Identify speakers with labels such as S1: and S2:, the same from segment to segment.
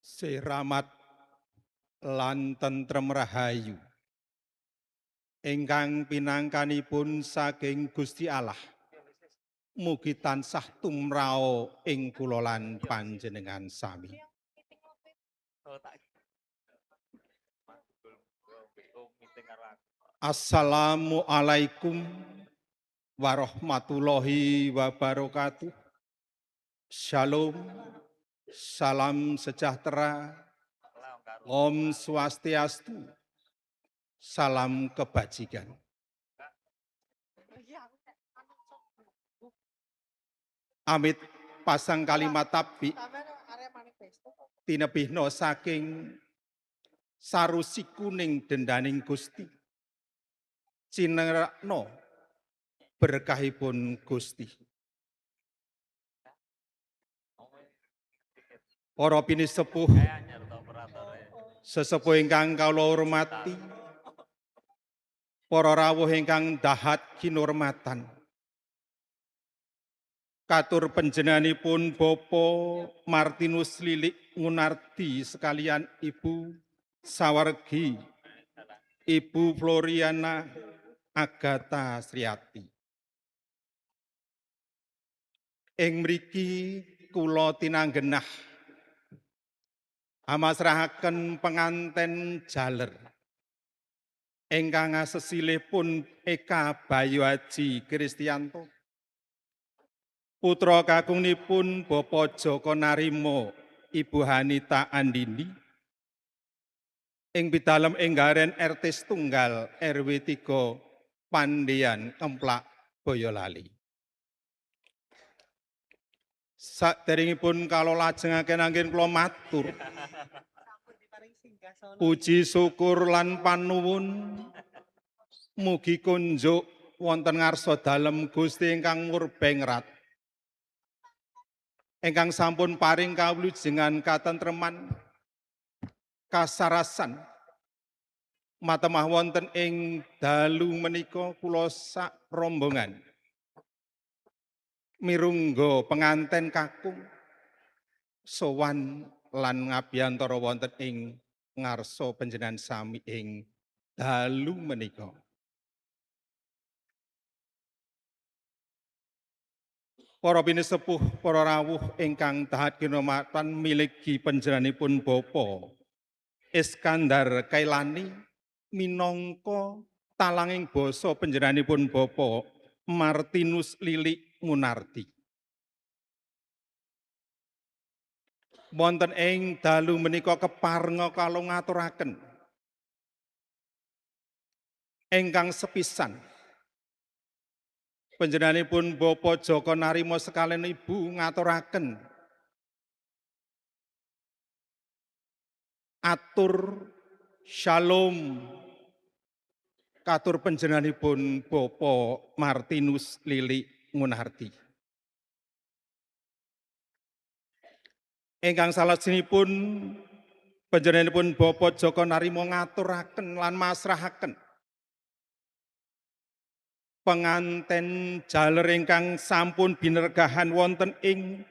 S1: Siramat lan tentrem rahayu ingkang pinangkanipun saking Gusti Allah mugi tansah tumrao ing kula lan panjenengan sami. Assalamualaikum warahmatullahi wabarakatuh. Shalom, salam sejahtera, Om Swastiastu, salam kebajikan. Amit pasang kalimat tabi tinebihna saking sarusi kuning dendaning Gusti. Cinerakna berkahipun Gusti. Para pinisepuh, sesepuh ingkang kawula hormati, para rawuh ingkang dahat kinurmatan. Katur panjenenganipun Bapak Martinus Lilik Ngunardi sekalian Ibu Sawargi, Ibu Floriana Agatha Sriati. Ing mriki kula tinanggenah amasrahaken penganten jaler ingkang asesilih pun Eka Bayu Aji Kristianto, putra kakungnipun Bapak Joko Narimo, Ibu Hanita Andini, ing pidalem Enggaren RT setunggal RW 3 Pandean Kemplak Boyolali. Saderengipun kala lajengaken anggen kula matur puji syukur lan panuwun mugi kunjuk wonten ngarsa dalem Gusti ingkang murbengrat ingkang sampun paring kawulujengan katentreman kasarasan matemah wonten ing dalu menika kula sak rombongan mirungga penganten kakung sowan lan ngabiyantara wonten ing ngarsa panjenengan sami ing dalu menika. Para pinisepuh, para rawuh ingkang dahat kinurmatan miliki panjenenganipun Bapak Iskandar Kailani minangka talanging basa panjenenganipun Bapak Martinus Lilik Ngunardi. Wonten ing dalu menika keparenga kala ngaturaken ingkang sepisan panjenenganipun Bapak Joko Narimo sekalian Ibu ngaturaken atur shalom katur panjenenganipun Bapak Martinus Lilik Ngunardi. Ingkang salajengipun panjenenganipun Bapak Joko Narimo ngaturaken lan masrahaken penganten jaler ingkang sampun binergahan wonten ing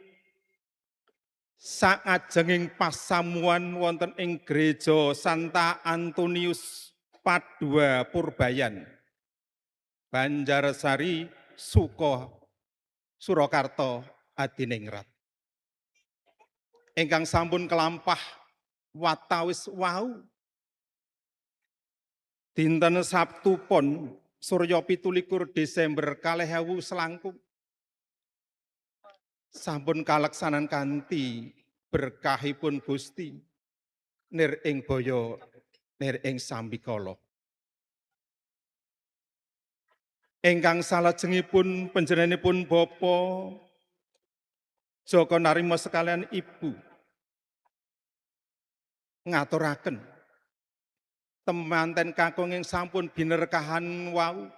S1: saajenging pasamuan wonten ing Gereja Santa Antonius Padua Purbayan, Banjarsari, Suko, Surakarta, Adiningrat. Ingkang sampun kelampah watawis wau dinten Sabtu Pon Surya 27 Desember 2000 selangkung sampun kalaksanan kanthi berkahipun Gusti nir ing boyo nir ing sambikala. Ingkang salajengipun panjenenganipun Bapak Joko Narimo sekalian Ibu ngaturaken temanten kakung ing sampun binerkahan wau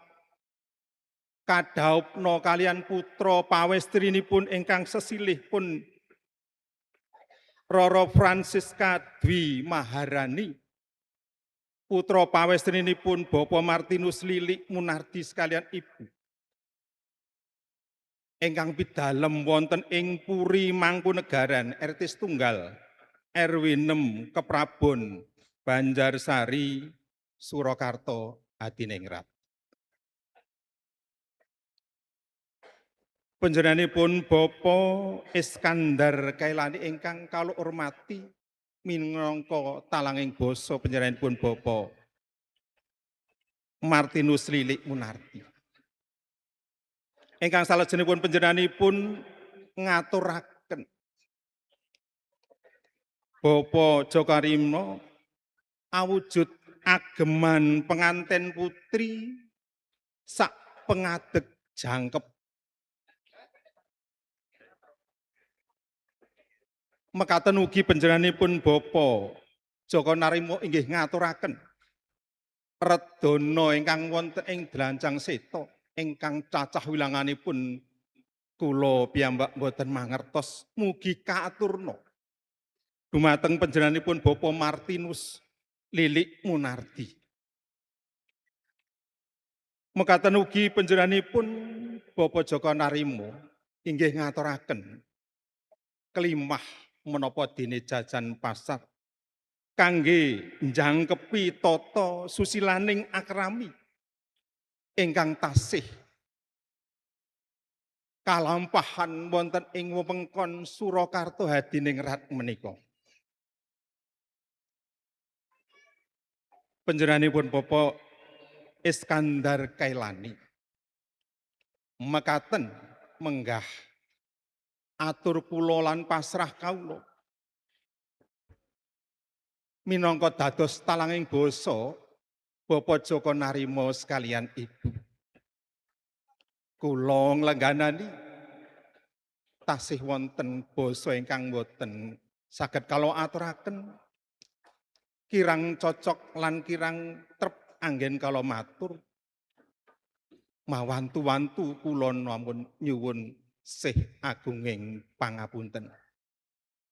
S1: kadhaupna kalian putra pawestrinipun ingkang sesilih pun Roro Fransiska Dwi Maharani, putra pawestrinipun Bapak Martinus Lilik Munardi sekalian Ibu ingkang pidalem wonten ing Puri Mangkunegaran RT setunggal RW 6 Keprabon Banjarsari Surakarta Hadiningrat. Panjenenganipun Bapak Iskandar Kailani ingkang kula hormati minangka talanging basa panjenenganipun Bapak Martinus Lilik Munardi. Ingkang salajengipun panjenenganipun ngaturaken Bapak Jokarimo awujud ageman penganten putri sak pengadeg jangkep. Mekaten ugi panjenenganipun Bapak Joko Narimo inggih ngaturaken redana ingkang wonten ing Dlancang Seta ingkang cacah wilanganipun kula piyambak boten mangertos mugi kaaturna dumateng panjenenganipun Bapak Martinus Lilik Munardi. Mekaten ugi panjenenganipun Bapak Joko Narimo inggih ngaturaken kelimah menapa dene jajan pasar kangge njangkepi tata susilaning akrami ingkang tasih kalampahan wonten ing wewengkon Surakarta Hadiningrat menika. Panjenenganipun Bapak Iskandar Kailani mekaten menggah atur kula lan pasrah kawula minangka dados talanging basa Bapak Joko Narimo sekalian Ibu. Kula nglengganani tasih wonten basa ingkang boten saged kula aturaken, kirang cocok lan kirang trep anggen kula matur. Mawantu-wantu kula namung nyuwun sih agunging pangapunten.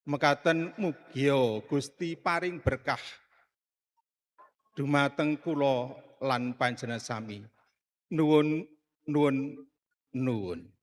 S1: Mekaten mugia Gusti paring berkah dumateng kula lan panjenengan sami. Nuwun nuwun nuwun.